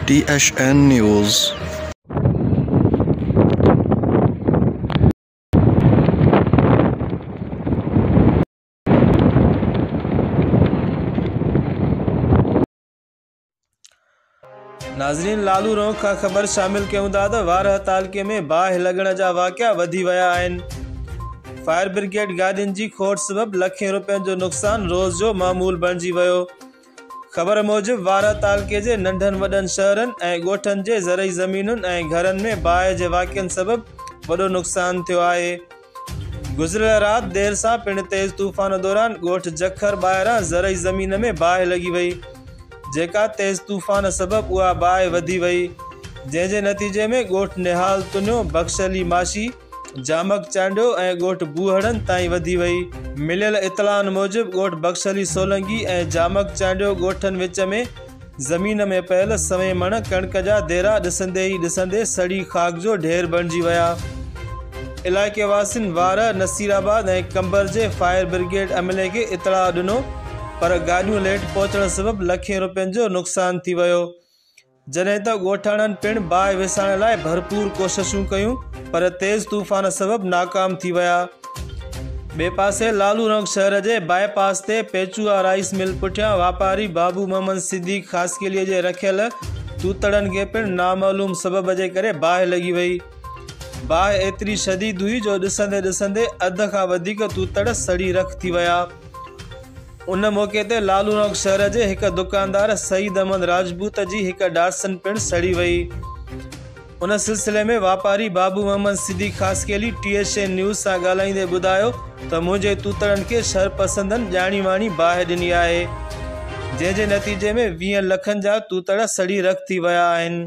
T H N news. ناظرين لالو رونق کان خبر شامل ڪيون ٿا ته وارهه تعلقي ۾ باهه لڳڻ جا واقعا وڌي ويا آهن. فائر برگيڊ گاڏين جي کوٽ سبب لکين روپين جو نقصان روز جو معمول بڻجي ويو. خبر موجب وارهه تعلقي جي ننڍن وڏن شهرن ۽ ڳوٺن جي زرعي زمينن ۽ گهرن ۾ باهه جي واقعن سبب وڏو نقصان ٿيو آهي. گذريل رات دير سان پڻ تيز طوفان دوران ڳوٺ جکر ٻاهران زرعي زمين ۾ باهه لڳي وئي، جيڪا تيز طوفان سبب اها باهه وڌي وئي، جنهن جي نتيجي ۾ ڳوٺ نهال تنيو، بخش علي ماشي، جامڪ چانڊيو ۽ ڳوٺ بوهڙن تائين وڌي وئي. مليل اطلاعن موجب ڳوٺ بخش علي سولنگي ۽ جامڪ چانڊيو ڳوٺن وچ ۾ زمين ۾ پيل سوين مڻ ڪڻڪ جا ديرا ڏسندي ئي ڏسندي سڙي خاڪ جو ڍير بڻجي ويا. علائقي واسين وارهه، نصيرآباد ۽ قمبر جي فائر برگيڊ عملي کي اطلاع ڏنو پر گاڏيون ليٽ پهچڻ سبب لکين روپين جو نقصان ٿي ويو. جڏهن ته ڳوٺاڻن پڻ باهه وسائڻ لاء ڀرپور ڪوششون ڪيون پر تيز طوفان سبب ناڪام ٿي ويا. ٻئي پاسي لالو رنگ شهر جي باء پاس تي پيچوها رائيس مل پٺيان واپاري بابو محمد صديق خاصخيلي جي رکيل توتڙن کي پڻ نامعلوم سبب جي ڪري باهه لڳي وئي. باهه ايتري شديد هئي جو ڏسندي ڏسندي اڌ کان وڌيڪ توتڙ سڙي رک ٿي ويا. ان موقعي تي لالو رنگ شهر جي هڪ دڪاندار سعيد احمد راجپوت جي هڪ ڊاٽسن پڻ سڙي وئي. ان سلسلي ۾ واپاري Babu Muhammad Siddique Khaskheli T H N news سان ڳالهائيندي ٻڌايو ته منهنجي توتڙن کي شرپسندن ڄاڻي واڻي باهه ڏني آهي جنهن جي نتيجي ۾ 20 لکن جا توتڙ سڙي رک ٿي ويا آهن.